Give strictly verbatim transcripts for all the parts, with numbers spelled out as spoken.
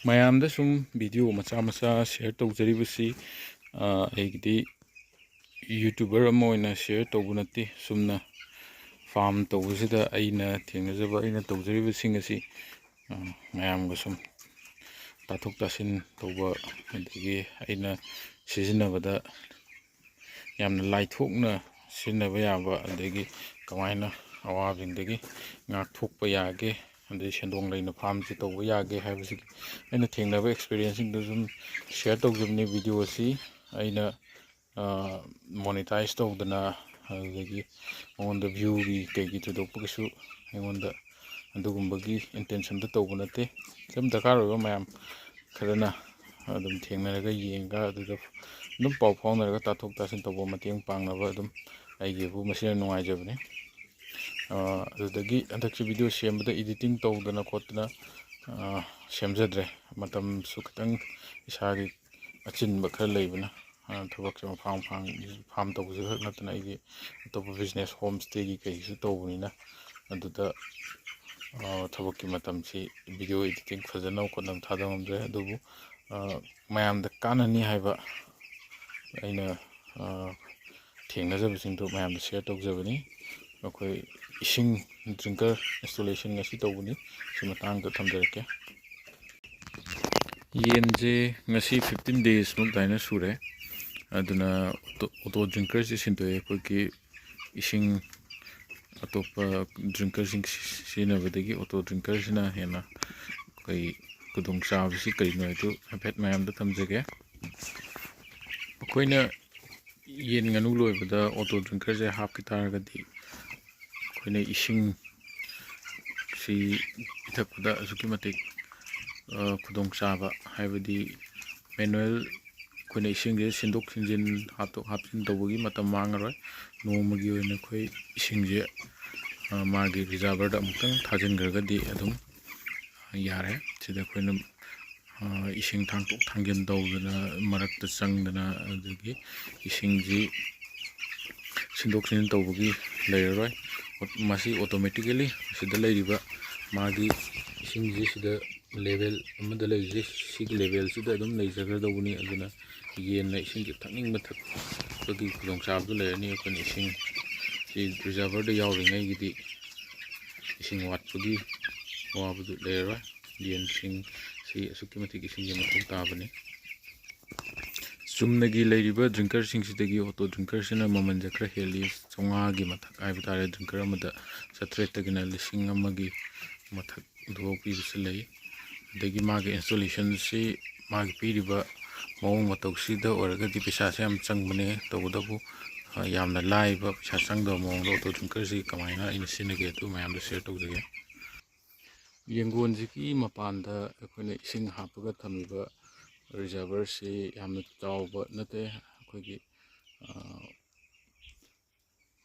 ꯃꯌꯥꯝꯗ ꯁꯨꯝ video ꯃꯆꯥ ꯃꯆꯥ share ꯇꯧꯖꯔꯤꯕꯁꯤ, ꯑ, ꯑꯩꯒꯤꯗꯤ YouTuber ꯑꯃ ꯑꯣꯏꯅ share ꯇꯧꯕ ꯅꯠꯇꯦ꯫ ꯆꯨꯝꯅ farm ꯇꯧꯕꯁꯤꯗ ꯑꯩꯅ ꯊꯦꯡꯅꯖꯕ, ꯑꯩꯅ ꯇꯧꯖꯔꯤꯕꯁꯤꯡ ꯑꯁꯤ, ꯑ, ꯃꯌꯥꯝꯒ ꯁꯨꯝ ꯇꯥꯊꯣꯛ ꯇꯥꯁꯤꯟ ꯇꯧꯕ, ꯑꯗꯒꯤ ꯑꯩꯅ ꯁꯤꯖꯤꯟꯅꯕꯗ ꯌꯥꯝꯅ ꯂꯥꯏꯊꯣꯛꯅ ꯁꯤꯖꯤꯟꯅꯕ ꯌꯥꯕ, ꯑꯗꯒꯤ ꯀꯃꯥꯏꯅ ꯑꯋꯥꯕꯁꯤꯡꯗꯒꯤ ꯉꯥꯛꯊꯣꯛꯄ ꯌꯥꯒꯦ, ꯑꯗꯩ ꯁꯦꯟꯗꯣꯡ ꯂꯩꯅ farmꯁꯦ ꯇꯧꯕ ꯌꯥꯒꯦ ꯍꯥꯏꯕꯁꯤ ꯑꯩꯅ ꯊꯦꯡꯅꯕ experienceꯁꯤꯡꯗꯨ ꯁꯨꯝ share ꯇꯧꯖꯕꯅꯤ꯫ Video ꯑꯁꯤ ꯑꯩꯅ, ꯑ, monetize ꯇꯧꯗꯅ, ꯑꯗꯨꯗꯒꯤ ꯃꯉꯣꯟꯗ viewꯒꯤ ꯀꯩꯒꯤ ꯊꯣꯏꯗꯣꯛꯄ ꯀꯩꯁꯨ ꯑꯩꯉꯣꯟꯗ ꯑꯗꯨꯒꯨꯝꯕꯒꯤ intentionꯗ ꯇꯧꯕ ꯅꯠꯇꯦ꯫ ꯁꯨꯝ ꯗꯔꯀꯥꯔ ꯑꯣꯏꯕ ꯃꯌꯥꯝ ꯈꯔꯅ ꯑꯗꯨꯝ ꯊꯦꯡꯅꯔꯒ, ꯌꯦꯡꯉꯒ, ꯑꯗꯨꯗ ꯑꯗꯨꯝ ꯄꯥꯎ ꯐꯥꯎꯅꯔꯒ ꯇꯥꯊꯣꯛ ꯇꯥꯁꯤꯟ ꯇꯧꯕ ꯃꯇꯦꯡ ꯄꯥꯡꯅꯕ ꯑꯗꯨꯝ ꯑꯩꯒꯤꯕꯨ ꯃꯁꯤꯅ ꯅꯨꯡꯉꯥꯏꯖꯕꯅꯤ꯫ ꯑ, ꯑꯗꯨꯗꯒꯤ ꯍꯟꯗꯛꯁꯤ video ꯁꯦꯝꯕꯗ editing ꯇꯧꯗꯅ ꯈꯣꯠꯇꯅ, ꯑ, ꯁꯦꯝꯖꯗ꯭ꯔꯦ꯫ ꯃꯇꯝꯁꯨ ꯈꯤꯇꯪ ꯏꯁꯥꯒꯤ ꯑꯆꯤꯟꯕ ꯈꯔ ꯂꯩꯕꯅ, ꯑ, ꯊꯕꯛꯁꯦ ꯃꯐꯥꯡ ꯃꯐꯥꯡ farm ꯇꯧꯕꯁꯤ ꯈꯛ ꯅꯠꯇꯅ ꯑꯩꯒꯤ ꯑꯇꯣꯞꯄ business, homestayꯒꯤ ꯀꯩꯁꯨ ꯇꯧꯕꯅꯤꯅ, ꯑꯗꯨꯗ, ꯑ, ꯊꯕꯛꯀꯤ ꯃꯇꯝꯁꯤ video editing ꯐꯖꯅ ꯈꯣꯠꯅ ꯊꯥꯗ ꯉꯝꯗ꯭ꯔꯦ꯫ ꯑꯗꯨꯕꯨ, ꯑ, ꯃꯌꯥꯝꯗ ꯀꯥꯟꯅꯅꯤ ꯍꯥꯏꯕ ꯑꯩꯅ, ꯑ, ꯊꯦꯡꯅꯖꯕꯁꯤꯡꯗꯨ ꯃꯌꯥꯝꯗ share ꯇꯧꯖꯕꯅꯤ꯫ ꯑꯩꯈꯣꯏ ꯏꯁꯤꯡ drinker installation ꯉꯁꯤ ꯇꯧꯕꯅꯤ, ꯁꯤ ꯃꯇꯥꯡꯗ ꯊꯝꯖꯔꯛꯀꯦ꯫ ꯌꯦꯟꯁꯦ ꯉꯁꯤ fifteen days ꯃꯨꯛ ꯑꯗꯨꯃꯥꯏꯅ ꯁꯨꯔꯦ꯫ ꯑꯗꯨꯅ auto, auto drinkerꯁꯦ ꯁꯤꯟꯗꯣꯛꯑꯦ꯫ ꯑꯩꯈꯣꯏꯒꯤ ꯏꯁꯤꯡ ꯑꯇꯣꯞꯄ drinkerꯁꯤꯡ ꯁꯤ-, ꯁꯤꯖꯤꯟꯅꯕꯗꯒꯤ auto drinkerꯁꯤꯅ ꯍꯦꯟꯅ ꯑꯩꯈꯣꯏ ꯈꯨꯗꯣꯡꯆꯥꯕꯁꯤ ꯀꯔꯤꯅꯣ ꯍꯥꯏꯗꯨ ꯍꯥꯏꯐꯦꯠ ꯃꯌꯥꯝꯗ ꯊꯝꯖꯒꯦ꯫ ꯑꯩꯈꯣꯏꯅ ꯌꯦꯟ ꯉꯥꯅꯨ ꯂꯣꯏꯕꯗ auto drinkerꯁꯦ ꯍꯥꯞꯈꯤ ꯇꯥꯔꯒꯗꯤ ꯑꯩꯈꯣꯏꯅ ꯏꯁꯤꯡ ꯁꯤ ꯄꯤꯊꯛꯄꯗ ꯑꯁꯨꯛꯀꯤ ꯃꯇꯤꯛ, ꯑ, ꯈꯨꯗꯣꯡꯆꯥꯕ, ꯍꯥꯏꯕꯗꯤ manual ꯑꯩꯈꯣꯏꯅ ꯏꯁꯤꯡꯁꯦ ꯁꯤꯟꯗꯣꯛ ꯁꯤꯟꯖꯤꯟ, ꯍꯥꯞꯇꯣꯛ ꯍꯥꯞꯆꯤꯟ ꯇꯧꯕꯒꯤ ꯃꯇꯝ ꯃꯥꯡꯉꯔꯣꯏ꯫ ꯅꯣꯡꯃꯒꯤ ꯑꯣꯏꯅ ꯑꯩꯈꯣꯏ ꯏꯁꯤꯡꯁꯦ, ꯑ, ꯃꯥꯒꯤ reservoirꯗ ꯑꯃꯨꯛꯇꯪ ꯊꯥꯖꯤꯟꯈ꯭ꯔꯒꯗꯤ ꯑꯗꯨꯝ ꯌꯥꯔꯦ꯫ ꯁꯤꯗ ꯑꯩꯈꯣꯏꯅ, ꯑ, ꯏꯁꯤꯡ ꯊꯥꯡꯇꯣꯛ ꯊꯥꯡꯖꯤꯟ ꯇꯧꯗꯅ, ꯃꯔꯛꯇ ꯆꯪꯗꯅ, ꯑꯗꯒꯤ ꯏꯁꯤꯡꯁꯤ ꯁꯤꯟꯗꯣꯛ ꯁꯤꯟꯖꯤꯟ ꯇꯧꯕꯒꯤ ꯂꯩꯔꯔꯣꯏ꯫ ꯃꯁꯤ automatically ꯃꯁꯤꯗ ꯂꯩꯔꯤꯕ ꯃꯥꯒꯤ ꯏꯁꯤꯡꯁꯤ ꯁꯤꯗ ꯂꯦꯚꯦꯜ ꯑꯃꯗ ꯂꯩꯔꯤꯁꯦ, ꯁꯤꯒꯤ ꯂꯦꯚꯦꯜꯁꯤꯗ ꯑꯗꯨꯝ ꯂꯩꯖꯒꯗꯧꯕꯅꯤ꯫ ꯑꯗꯨꯅ ꯌꯦꯟꯅ ꯏꯁꯤꯡꯁꯦ ꯊꯛꯅꯤꯡꯕ ꯊꯛꯄꯒꯤ ꯈꯨꯗꯣꯡꯆꯥꯕꯗꯨ ꯂꯩꯔꯅꯤ꯫ ꯑꯩꯈꯣꯏꯅ ꯏꯁꯤꯡ ꯁꯤ ꯔꯤꯖꯥꯔꯚꯔꯗ ꯌꯥꯎꯔꯤꯉꯩꯒꯤꯗꯤ ꯏꯁꯤꯡ ꯋꯥꯠꯄꯒꯤ ꯑꯋꯥꯕꯗꯨ ꯂꯩꯔꯔꯣꯏ꯫ ꯌꯦꯟꯁꯤꯡ ꯁꯤ ꯑꯁꯨꯛꯀꯤ ꯃꯇꯤꯛ ꯏꯁꯤꯡꯁꯦ ꯃꯊꯧ ꯇꯥꯕꯅꯤ꯫ ꯆꯨꯝꯅꯒꯤ ꯂꯩꯔꯤꯕ ꯗ꯭ꯔꯤꯡꯀꯔꯁꯤꯡꯁꯤꯗꯒꯤ ꯑꯣꯇꯣ ꯗ꯭ꯔꯤꯡꯀꯔꯁꯤꯅ ꯃꯃꯜꯁꯦ ꯈꯔ ꯍꯦꯜꯂꯤ꯫ ꯆꯥꯝꯃꯉꯥꯒꯤ ꯃꯊꯛ ꯍꯥꯏꯕ ꯇꯥꯔꯦ꯫ ꯗ꯭ꯔꯤꯡꯀꯔ ꯑꯃꯗ ꯆꯥꯇ꯭ꯔꯦꯠꯇꯒꯤꯅ ꯂꯤꯁꯤꯡ ꯑꯃꯒꯤ ꯃꯊꯛ ꯑꯗꯨꯐꯥꯎ ꯄꯤꯕꯁꯨ ꯂꯩ꯫ ꯑꯗꯒꯤ ꯃꯥꯒꯤ ꯏꯟꯁꯇꯣꯂꯦꯁꯟꯁꯤ ꯃꯥꯒꯤ ꯄꯤꯔꯤꯕ ꯃꯑꯣꯡ ꯃꯇꯧꯁꯤꯗ ꯑꯣꯏꯔꯒꯗꯤ ꯄꯩꯁꯥꯁꯦ ꯌꯥꯝ ꯆꯪꯕꯅꯦ꯫ ꯇꯧꯕꯇꯕꯨ, ꯑ, ꯌꯥꯝꯅ ꯂꯥꯏꯕ, ꯄꯩꯁꯥ ꯆꯪꯗꯕ ꯃꯑꯣꯡꯗ ꯑꯣꯇꯣ ꯗ꯭ꯔꯤꯡꯀꯔꯁꯤ ꯀꯃꯥꯏꯅ ꯑꯩꯅ ꯁꯤꯖꯤꯟꯅꯒꯦ ꯑꯗꯨ ꯃꯌꯥꯝꯗ ꯁꯤꯌꯔ ꯇꯧꯖꯒꯦ꯫ ꯌꯦꯡꯒꯣꯟꯁꯤꯒꯤ ꯃꯄꯥꯟꯗ ꯑꯩꯈꯣꯏꯅ ꯏꯁꯤꯡ ꯍꯥꯞꯄꯒ ꯊꯝꯃꯤꯕ ꯔꯤꯖꯥꯔꯚꯔꯁꯤ ꯌꯥꯝꯅ ꯆꯥꯎꯕ ꯅꯠꯇꯦ꯫ ꯑꯩꯈꯣꯏꯒꯤ, ꯑ,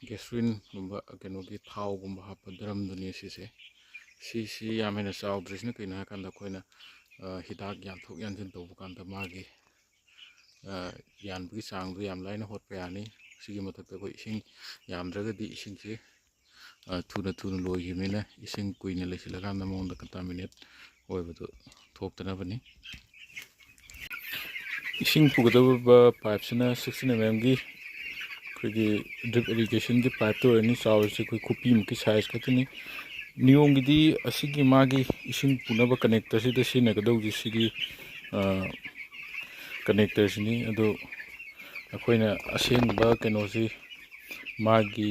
ꯒꯦꯁꯣꯂꯤꯟꯒꯨꯝꯕ, ꯀꯩꯅꯣꯒꯤ ꯊꯥꯎꯒꯨꯝꯕ ꯍꯥꯞꯄ ꯗ꯭ꯔꯝꯗꯨꯅꯤ ꯁꯤꯁꯦ꯫ ꯁꯤꯁꯤ ꯌꯥꯝ ꯍꯦꯟꯅ ꯆꯥꯎꯗ꯭ꯔꯤꯁꯤꯅ ꯀꯩꯅꯣ ꯍꯥꯏꯀꯥꯟꯗ ꯑꯩꯈꯣꯏꯅ, ꯑ, ꯍꯤꯗꯥꯛ ꯌꯥꯟꯊꯣꯛ ꯌꯥꯟꯁꯤꯟ ꯇꯧꯕ ꯀꯥꯟꯗ ꯃꯥꯒꯤ, ꯑ, ꯌꯥꯟꯕꯒꯤ ꯆꯥꯡꯗꯣ ꯌꯥꯝ ꯂꯥꯏꯅ ꯍꯣꯠꯄ ꯌꯥꯅꯤ꯫ ꯁꯤꯒꯤ ꯃꯊꯛꯇ ꯑꯩꯈꯣꯏ ꯏꯁꯤꯡ ꯌꯥꯝꯗ꯭ꯔꯒꯗꯤ ꯏꯁꯤꯡꯁꯦ, ꯑ, ꯊꯨꯅ ꯊꯨꯅ ꯂꯣꯏꯈꯤꯕꯅꯤꯅ ꯏꯁꯤꯡ ꯀꯨꯏꯅ ꯂꯩꯁꯤꯜꯂꯀꯥꯟꯗ ꯃꯉꯣꯟꯗ ꯀꯟꯇꯥꯃꯤꯅꯦꯠ ꯑꯣꯏꯕꯗꯨ ꯊꯣꯛꯇꯅꯕꯅꯤ꯫ ꯏꯁꯤꯡ ꯄꯨꯒꯗꯧꯔꯤꯕ ꯄꯥꯏꯞꯁꯤꯅ ꯁꯤꯛꯁꯇꯤꯟ ꯑꯦꯝ ꯑꯦꯝꯒꯤ ꯑꯩꯈꯣꯏꯒꯤ ꯗ꯭ꯔꯤꯞ ꯏꯔꯤꯒꯦꯁꯟꯒꯤ ꯄꯥꯏꯞꯇ ꯑꯣꯏꯔꯅꯤ꯫ ꯆꯥꯎꯔꯤꯁꯦ ꯑꯩꯈꯣꯏ ꯈꯨꯄꯤꯃꯨꯛꯀꯤ ꯁꯥꯏꯖ ꯈꯛꯇꯅꯤ꯫ ꯅꯤꯌꯣꯝꯒꯤꯗꯤ ꯑꯁꯤꯒꯤ ꯃꯥꯒꯤ ꯏꯁꯤꯡ ꯄꯨꯅꯕ ꯀꯅꯦꯛꯇꯔꯁꯤꯗ ꯁꯤꯖꯤꯟꯅꯒꯗꯧꯕꯁꯤ ꯁꯤꯒꯤ, ꯑ, ꯀꯅꯦꯛꯇꯔꯁꯤꯅꯤ꯫ ꯑꯗꯨ ꯑꯩꯈꯣꯏꯅ ꯑꯁꯦꯡꯕ ꯀꯩꯅꯣꯁꯤ ꯃꯥꯒꯤ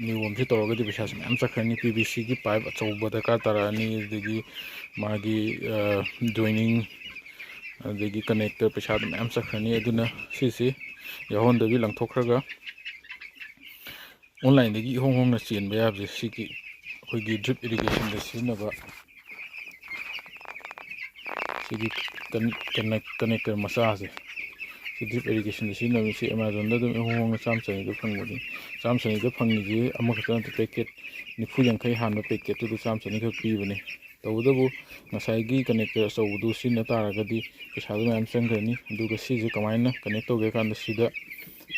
ꯅꯤꯌꯣꯝꯁꯤ ꯇꯧꯔꯒꯗꯤ ꯄꯩꯁꯥꯁꯤ ꯃꯌꯥꯝ ꯆꯠꯈ꯭ꯔꯅꯤ꯫ ꯄꯤ ꯚꯤ ꯁꯤꯒꯤ ꯄꯥꯏꯞ ꯑꯆꯧꯕ ꯗꯔꯀꯥꯔ ꯇꯥꯔꯛꯑꯅꯤ, ꯑꯗꯒꯤ ꯃꯥꯒꯤ, ꯑ, ꯖꯣꯏꯅꯤꯡ, ꯑꯗꯒꯤ ꯀꯅꯦꯛꯇꯔ ꯄꯩꯁꯥꯗꯣ ꯃꯌꯥꯝ ꯆꯠꯈ꯭ꯔꯅꯤ꯫ ꯑꯗꯨꯅ ꯁꯤꯁꯤ ꯌꯥꯎꯍꯟꯗꯕꯤ ꯂꯪꯊꯣꯛꯈ꯭ꯔꯒ ꯑꯣꯟꯂꯥꯏꯟꯗꯒꯤ ꯏꯍꯣꯡ ꯍꯣꯡꯅ ꯆꯦꯟꯕ ꯌꯥꯕꯁꯦ ꯁꯤꯒꯤ ꯑꯩꯈꯣꯏꯒꯤ ꯗ꯭ꯔꯤꯞ ꯏꯔꯤꯒꯦꯁꯟꯗ ꯁꯤꯖꯤꯟꯅꯕ ꯁꯤꯒꯤ ꯀꯟ-, ꯀꯟꯅꯦꯛ-, ꯀꯅꯦꯛꯇꯔ ꯃꯆꯥꯁꯦ, ꯁꯤ ꯗ꯭ꯔꯤꯞ ꯏꯔꯤꯒꯦꯁꯟꯗ ꯁꯤꯖꯤꯟꯅꯕꯅꯤ꯫ ꯁꯤ ꯑꯦꯃꯥꯖꯣꯟꯗ ꯑꯗꯨꯝ ꯏꯍꯣꯡ ꯍꯣꯡꯅ ꯆꯥꯝꯃ ꯆꯅꯤꯗ ꯐꯪꯕꯅꯤ꯫ ꯆꯥꯝꯃ ꯆꯅꯤꯗ ꯐꯪꯉꯤꯁꯤ ꯑꯃꯈꯛꯇ ꯅꯠꯇꯦ, ꯄꯦꯀꯦꯠ ꯅꯤꯐꯨ ꯌꯥꯡꯈꯩ ꯍꯥꯟꯕ ꯄꯦꯀꯦꯠꯇꯨꯗ ꯆꯥꯝꯃ ꯆꯅꯤꯈꯛ ꯄꯤꯕꯅꯤ꯫ ꯇꯧꯕꯇꯕꯨ ꯉꯁꯥꯏꯒꯤ ꯀꯅꯦꯛꯇꯔ ꯑꯆꯧꯕꯗꯨ ꯁꯤꯖꯤꯟꯅ ꯇꯥꯔꯒꯗꯤ ꯄꯩꯁꯥꯗꯣ ꯃꯌꯥꯝ ꯆꯪꯈ꯭ꯔꯅꯤ꯫ ꯑꯗꯨꯒ ꯁꯤꯁꯦ ꯀꯃꯥꯏꯅ ꯀꯅꯦꯛ ꯇꯧꯒꯦ ꯍꯥꯏ ꯀꯥꯟꯗ ꯁꯤꯗ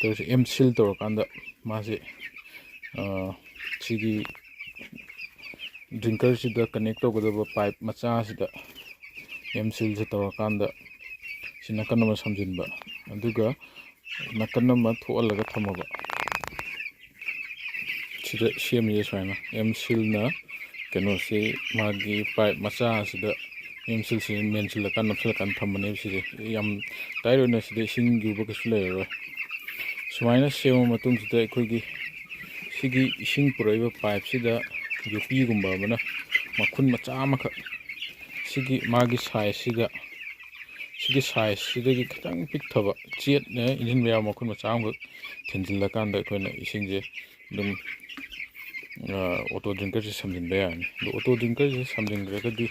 ꯇꯧꯔꯤꯁꯦ ꯑꯦꯝ ꯁꯤꯜ ꯇꯧꯔꯀꯥꯟꯗ ꯃꯥꯁꯦ, ꯑ, ꯁꯤꯒꯤ ꯗ꯭ꯔꯤꯡꯀꯔꯁꯤꯗ ꯀꯅꯦꯛ ꯇꯧꯒꯗꯕ ꯄꯥꯏꯞ ꯃꯆꯥꯁꯤꯗ ꯑꯦꯝ ꯁꯤꯜꯁꯦ ꯇꯧꯔꯀꯥꯟꯗ ꯁꯤ ꯅꯥꯀꯟ ꯑꯃ ꯁꯝꯖꯤꯟꯕ, ꯑꯗꯨꯒ ꯅꯥꯀꯟ ꯑꯃ ꯊꯣꯛꯍꯜꯂꯒ ꯊꯝꯃꯕ꯫ ꯁꯤꯗ ꯁꯦꯝꯃꯤꯁꯦ ꯁꯨꯃꯥꯏꯅ ꯑꯦꯝ ꯁꯤꯜꯅ ꯀꯩꯅꯣꯁꯤ, ꯃꯥꯒꯤ ꯄꯥꯏꯞ ꯃꯆꯥ ꯑꯁꯤꯗ ꯑꯦꯝ ꯁꯤꯜꯁꯤ ꯃꯦꯟꯁꯤꯜꯂꯀꯥꯟ ꯅꯞꯁꯤꯜꯂꯀꯥꯟ ꯊꯝꯕꯅꯦꯕ꯫ ꯁꯤꯁꯦ ꯌꯥꯝ ꯇꯥꯏꯠ ꯑꯣꯏꯅ ꯁꯤꯗ ꯏꯁꯤꯡ ꯌꯨꯕ ꯀꯩꯁꯨ ꯂꯩꯔꯔꯣꯏ꯫ ꯁꯨꯃꯥꯏꯅ ꯁꯦꯝꯃ ꯃꯇꯨꯡꯁꯤꯗ ꯑꯩꯈꯣꯏꯒꯤ ꯁꯤꯒꯤ ꯏꯁꯤꯡ ꯄꯨꯔꯛꯏꯕ ꯄꯥꯏꯞꯁꯤꯗ ꯌꯣꯠꯄꯤꯒꯨꯝꯕ ꯑꯃꯅ ꯃꯈꯨꯟ ꯃꯆꯥ ꯑꯃꯈꯛ, ꯁꯤꯒꯤ ꯃꯥꯒꯤ ꯁꯥꯏꯖꯁꯤꯗ, ꯁꯤꯒꯤ ꯁꯥꯏꯖꯁꯤꯗꯒꯤ ꯈꯤꯇꯪ ꯄꯤꯛꯊꯕ ꯆꯦꯠꯅ ꯏꯟꯁꯤꯟꯕ ꯌꯥꯕ ꯃꯈꯨꯟ ꯃꯆꯥ ꯑꯃꯈꯛ ꯊꯤꯟꯖꯤꯜꯂꯀꯥꯟꯗ ꯑꯩꯈꯣꯏꯅ ꯏꯁꯤꯡꯁꯦ ꯑꯗꯨꯝ ꯑꯣꯇꯣ ꯗ꯭ꯔꯤꯡꯀꯔꯁꯦ ꯁꯝꯖꯤꯟꯕ ꯌꯥꯔꯅꯤ꯫ ꯑꯗꯣ ꯑꯣꯇꯣ ꯗ꯭ꯔꯤꯡꯀꯔꯁꯦ ꯁꯝꯖꯤꯟꯈ꯭ꯔꯒꯗꯤ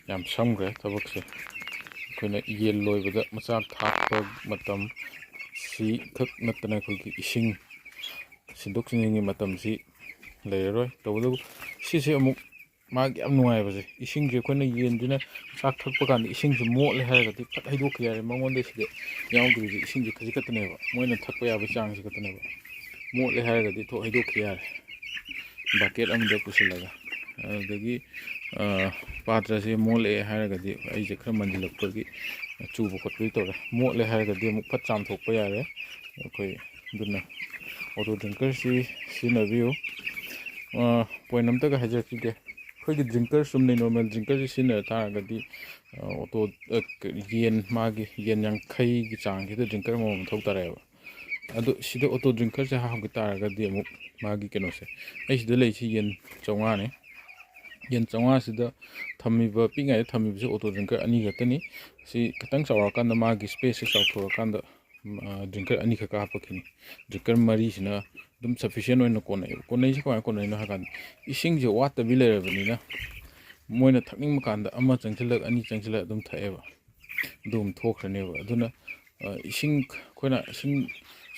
ꯌꯥꯝ ꯁꯝꯈ꯭ꯔꯦ ꯊꯕꯛꯁꯦ꯫ ꯑꯩꯈꯣꯏꯅ ꯌꯦꯟ ꯂꯣꯏꯕꯗ ꯃꯆꯥꯛ ꯊꯥꯛꯄ ꯃꯇꯝ ꯁꯤ ꯈꯛ ꯅꯠꯇꯅ ꯑꯩꯈꯣꯏꯒꯤ ꯏꯁꯤꯡ ꯁꯤꯟꯗꯣꯛ ꯁꯤꯟꯖꯤꯟꯒꯤ ꯃꯇꯝꯁꯤ ꯂꯩꯔꯔꯣꯏ꯫ ꯇꯧꯕꯇꯕꯨ ꯁꯤꯁꯦ ꯑꯃꯨꯛ ꯃꯥꯒꯤ ꯌꯥꯝ ꯅꯨꯡꯉꯥꯏꯕꯁꯦ, ꯏꯁꯤꯡꯁꯦ ꯑꯩꯈꯣꯏꯅ ꯌꯦꯟꯗꯨꯅ ꯆꯥꯛ ꯊꯛꯄ ꯀꯥꯟꯗ ꯏꯁꯤꯡꯁꯦ ꯃꯣꯠꯂꯦ ꯍꯥꯏꯔꯒꯗꯤ ꯐꯠ ꯍꯩꯗꯣꯛꯈꯤ ꯌꯥꯔꯦ꯫ ꯃꯉꯣꯟꯗ ꯁꯤꯗ ꯌꯥꯎꯗꯣꯔꯤꯁꯦ ꯏꯁꯤꯡꯁꯦ ꯈꯖꯤꯛ ꯈꯛꯇꯅꯦꯕ, ꯃꯣꯏꯅ ꯊꯛꯄ ꯌꯥꯕ ꯆꯥꯡꯁꯦ ꯈꯛꯇꯅꯦꯕ꯫ ꯃꯣꯠꯂꯦ ꯍꯥꯏꯔꯒꯗꯤ ꯊꯣꯛ ꯍꯩꯗꯣꯛꯈꯤ ꯌꯥꯔꯦ ꯕꯀꯦꯠ ꯑꯃꯗ ꯄꯨꯁꯤꯜꯂꯒ꯫ ꯑꯗꯨꯗꯒꯤ, ꯑ, ꯄꯥꯇ꯭ꯔꯁꯦ ꯃꯣꯠꯂꯛꯑꯦ ꯍꯥꯏꯔꯒꯗꯤ, ꯑꯩꯁꯦ ꯈꯔ ꯃꯟꯁꯤꯜꯂꯛꯄꯒꯤ ꯆꯨꯕ ꯈꯣꯠꯄꯗꯤ ꯇꯧꯔꯦ꯫ ꯃꯣꯠꯂꯦ ꯍꯥꯏꯔꯒꯗꯤ ꯑꯃꯨꯛ ꯐꯠ ꯆꯥꯝꯊꯣꯛꯄ ꯌꯥꯔꯦ꯫ ꯑꯩꯈꯣꯏ ꯑꯗꯨꯅ ꯑꯣꯇꯣ ꯗ꯭ꯔꯤꯡꯀꯔꯁꯤ ꯁꯤꯖꯤꯟꯅꯕꯤꯌꯨ꯫ ꯑ, ꯄꯣꯏꯟ ꯑꯝꯇꯒ ꯍꯥꯏꯖꯔꯛꯈꯤꯒꯦ꯫ ꯑꯩꯈꯣꯏꯒꯤ ꯗ꯭ꯔꯤꯡꯀꯔ, ꯆꯨꯝꯅꯩ ꯅꯣꯔꯃꯦꯜ ꯗ꯭ꯔꯤꯡꯀꯔꯁꯤ ꯁꯤꯖꯤꯟꯅ ꯇꯥꯔꯒꯗꯤ, ꯑ, ꯑꯣꯇꯣ, ꯑ, ꯀ-, ꯌꯦꯟ, ꯃꯥꯒꯤ ꯌꯦꯟ ꯌꯥꯡꯈꯩꯒꯤ ꯆꯥꯡꯁꯤꯗ ꯗ꯭ꯔꯤꯡꯀꯔ ꯑꯃꯃꯝ ꯃꯊꯧ ꯇꯥꯔꯛꯑꯦꯕ꯫ ꯑꯗꯣ ꯁꯤꯗ ꯑꯣꯇꯣ ꯗ꯭ꯔꯤꯡꯀꯔꯁꯦ ꯍꯥꯞꯀꯦ ꯇꯥꯔꯒꯗꯤ ꯑꯃꯨꯛ ꯃꯥꯒꯤ ꯀꯩꯅꯣꯁꯦ, ꯑꯩ ꯁꯤꯗ ꯂꯩꯔꯤꯁꯤ ꯌꯦꯟ ꯆꯥꯝꯃꯉꯥꯅꯦ꯫ ꯌꯦꯟ ꯆꯥꯝꯃꯉꯥꯁꯤꯗ ꯊꯝꯃꯤꯕ, ꯄꯤꯛꯏꯉꯩꯗ ꯊꯝꯃꯤꯕꯁꯦ ꯑꯣꯇꯣ ꯗ꯭ꯔꯤꯡꯀꯔ ꯑꯅꯤ ꯈꯛꯇꯅꯤ꯫ ꯁꯤ ꯈꯤꯇꯪ ꯆꯥꯎꯔꯛꯑꯀꯥꯟꯗ, ꯃꯥꯒꯤ ꯁ꯭ꯄꯦꯁꯁꯦ ꯆꯥꯎꯊꯣꯔꯛꯑꯀꯥꯟꯗ, ꯎꯝ, ꯑ, ꯗ꯭ꯔꯤꯡꯀꯔ ꯑꯅꯤꯈꯛꯀ ꯍꯥꯞꯄꯛꯈꯤꯅꯤ꯫ ꯗ꯭ꯔꯤꯡꯀꯔ ꯃꯔꯤꯁꯤꯅ ꯑꯗꯨꯝ ꯁꯐꯤꯁꯤꯌꯦꯟ ꯑꯣꯏꯅ ꯀꯣꯟꯅꯩꯌꯦꯕ꯫ ꯀꯣꯟꯅꯩꯁꯦ ꯀꯃꯥꯏꯅ ꯀꯣꯟꯅꯩꯅꯣ ꯍꯥꯏ ꯀꯥꯟꯗ, ꯏꯁꯤꯡꯁꯦ ꯋꯥꯠꯇꯕꯤ ꯂꯩꯔꯕꯅꯤꯅ, ꯃꯣꯏꯅ ꯊꯛꯅꯤꯡꯕ ꯀꯥꯟꯗ ꯑꯃ ꯆꯪꯁꯤꯜꯂꯛ, ꯑꯅꯤ ꯆꯪꯁꯤꯜꯂꯛ ꯑꯗꯨꯝ ꯊꯛꯑꯦꯕ꯫ ꯑꯗꯨꯝ ꯊꯣꯛꯈ꯭ꯔꯅꯦꯕ꯫ ꯑꯗꯨꯅ, ꯑ, ꯏꯁꯤꯡ, ꯑꯩꯈꯣꯏꯅ ꯏꯁꯤꯡ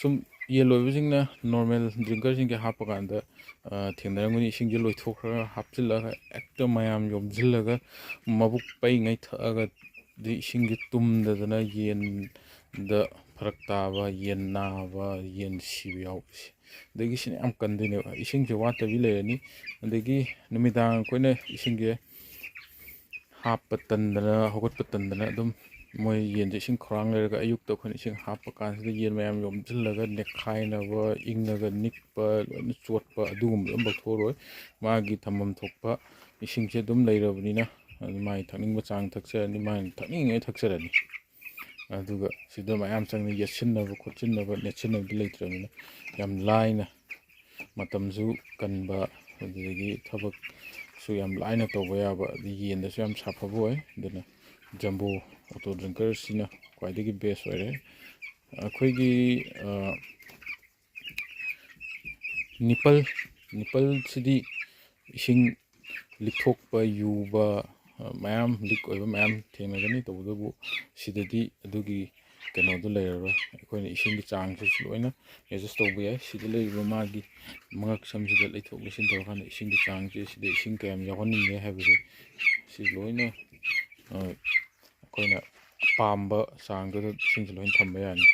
ꯁꯨꯝ ꯌꯦꯟ ꯂꯣꯏꯕꯁꯤꯡꯅ ꯅꯣꯔꯃꯦꯜ ꯗ꯭ꯔꯤꯡꯀꯔꯁꯤꯡꯁꯦ ꯍꯥꯞꯄ ꯀꯥꯟꯗ, ꯑ, ꯊꯦꯡꯅꯔꯝꯒꯅꯤ, ꯏꯁꯤꯡꯁꯦ ꯂꯣꯏꯊꯣꯛꯈ꯭ꯔꯒ ꯍꯥꯞꯆꯤꯜꯂꯒ ꯍꯦꯛꯇ ꯃꯌꯥꯝ ꯌꯣꯝꯁꯤꯜꯂꯒ ꯃꯕꯨꯛ ꯄꯩꯉꯩ ꯊꯛꯑꯒꯗꯤ ꯏꯁꯤꯡꯁꯦ ꯇꯨꯝꯗꯗꯅ ꯌꯦꯟꯗ ꯐꯔꯛ ꯇꯥꯕ, ꯌꯦꯟ ꯅꯥꯕ, ꯌꯦꯟ ꯁꯤꯕ ꯌꯥꯎꯕꯁꯦ꯫ ꯑꯗꯒꯤ ꯁꯤꯅ ꯌꯥꯝ ꯀꯟꯗꯣꯏꯅꯦꯕ, ꯏꯁꯤꯡꯁꯦ ꯋꯥꯠꯇꯕꯤ ꯂꯩꯔꯅꯤ꯫ ꯑꯗꯒꯤ ꯅꯨꯃꯤꯗꯥꯡ ꯑꯩꯈꯣꯏꯅ ꯏꯁꯤꯡꯁꯦ ꯍꯥꯞꯄ ꯇꯟꯗꯅ, ꯍꯧꯒꯠꯄ ꯇꯟꯗꯅ ꯑꯗꯨꯝ ꯃꯣꯏ ꯌꯦꯟꯁꯦ ꯏꯁꯤꯡ ꯈꯧꯔꯥꯡ ꯂꯩꯔꯒ ꯑꯌꯨꯛꯇ ꯑꯩꯈꯣꯏꯅ ꯏꯁꯤꯡ ꯍꯥꯞꯄ ꯀꯥꯟꯁꯤꯗ ꯌꯦꯟ ꯃꯌꯥꯝ ꯌꯣꯝꯁꯤꯜꯂꯒ ꯅꯦꯠꯈꯥꯏꯅꯕ, ꯏꯪꯉꯒ ꯅꯤꯛꯄ, ꯂꯣꯏꯅ ꯆꯣꯠꯄ, ꯑꯗꯨꯒꯨꯝꯕꯗꯣ ꯑꯃꯐꯥꯎ ꯊꯣꯛꯑꯔꯣꯏ꯫ ꯃꯥꯒꯤ ꯊꯝꯐꯝ ꯊꯣꯛꯄ ꯏꯁꯤꯡꯁꯦ ꯑꯗꯨꯝ ꯂꯩꯔꯕꯅꯤꯅ, ꯑꯗꯨ ꯃꯥꯒꯤ ꯊꯛꯅꯤꯡꯕ ꯆꯥꯡ ꯊꯛꯆꯔꯅꯤ, ꯃꯥꯒꯤ ꯊꯛꯅꯤꯡꯉꯤꯉꯩ ꯊꯛꯆꯔꯅꯤ꯫ ꯑꯗꯨꯒ ꯁꯤꯗ ꯃꯌꯥꯝ ꯆꯪꯅ ꯌꯦꯠꯁꯤꯟꯅꯕ ꯈꯣꯠꯆꯤꯟꯅꯕ ꯅꯦꯠꯁꯤꯟꯅꯕꯗꯤ ꯂꯩꯇ꯭ꯔꯕꯅꯤꯅ ꯌꯥꯝ ꯂꯥꯏꯅ, ꯃꯇꯝꯁꯨ ꯀꯟꯕ, ꯑꯗꯨꯗꯒꯤ ꯊꯕꯛꯁꯨ ꯌꯥꯝ ꯂꯥꯏꯅ ꯇꯧꯕ ꯌꯥꯕ, ꯑꯗꯩ ꯌꯦꯟꯗꯁꯨ ꯌꯥꯝ ꯁꯥꯐꯕ ꯑꯣꯏ꯫ ꯑꯗꯨꯅ ꯖꯝꯕꯣ ꯑꯣꯇꯣ ꯗ꯭ꯔꯤꯡꯀꯔꯁꯤꯅ ꯈ꯭ꯋꯥꯏꯗꯒꯤ ꯕꯦꯁ ꯑꯣꯏꯔꯦ꯫ ꯑꯩꯈꯣꯏꯒꯤ, ꯑ, ꯅꯤꯄꯜ, ꯅꯤꯄꯜꯁꯤꯗꯤ ꯏꯁꯤꯡ ꯂꯤꯛꯊꯣꯛꯄ, ꯌꯨꯕ, ꯑ, ꯃꯌꯥꯝ ꯂꯤꯛ ꯑꯣꯏꯕ ꯃꯌꯥꯝ ꯊꯦꯡꯅꯒꯅꯤ꯫ ꯇꯧꯕꯇꯕꯨ ꯁꯤꯗꯗꯤ ꯑꯗꯨꯒꯤ ꯀꯩꯅꯣꯗꯣ ꯂꯩꯔꯔꯣꯏ꯫ ꯑꯩꯈꯣꯏꯅ ꯏꯁꯤꯡꯒꯤ ꯆꯥꯡꯁꯤꯁꯨ ꯂꯣꯏꯅ ꯑꯦꯗꯖꯁ ꯇꯧꯕ ꯌꯥꯏ꯫ ꯁꯤꯗ ꯂꯩꯔꯤꯕ ꯃꯥꯒꯤ ꯃꯉꯛ ꯁꯝꯁꯤꯗ ꯂꯩꯊꯣꯛ ꯂꯩꯁꯤꯟ ꯇꯧꯔꯀꯥꯟꯗ ꯏꯁꯤꯡꯒꯤ ꯆꯥꯡꯁꯦ, ꯁꯤꯗ ꯏꯁꯤꯡ ꯀꯌꯥꯝ ꯌꯥꯎꯍꯟꯅꯤꯡꯉꯦ ꯍꯥꯏꯕꯁꯦ ꯁꯤ ꯂꯣꯏꯅ, ꯑ, ꯑꯩꯈꯣꯏꯅ ꯑꯄꯥꯝꯕ ꯆꯥꯡꯗꯨꯗ ꯏꯁꯤꯡꯁꯦ ꯂꯣꯏꯅ ꯊꯝꯕ ꯌꯥꯅꯤ꯫